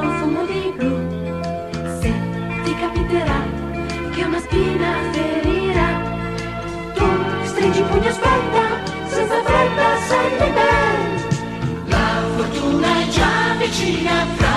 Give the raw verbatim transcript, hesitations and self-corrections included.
Profumo di blu, se ti capiterà che una spina ferirà, tu stringi il pugno, aspetta, senza fretta, senti ben. La fortuna è già vicina, fra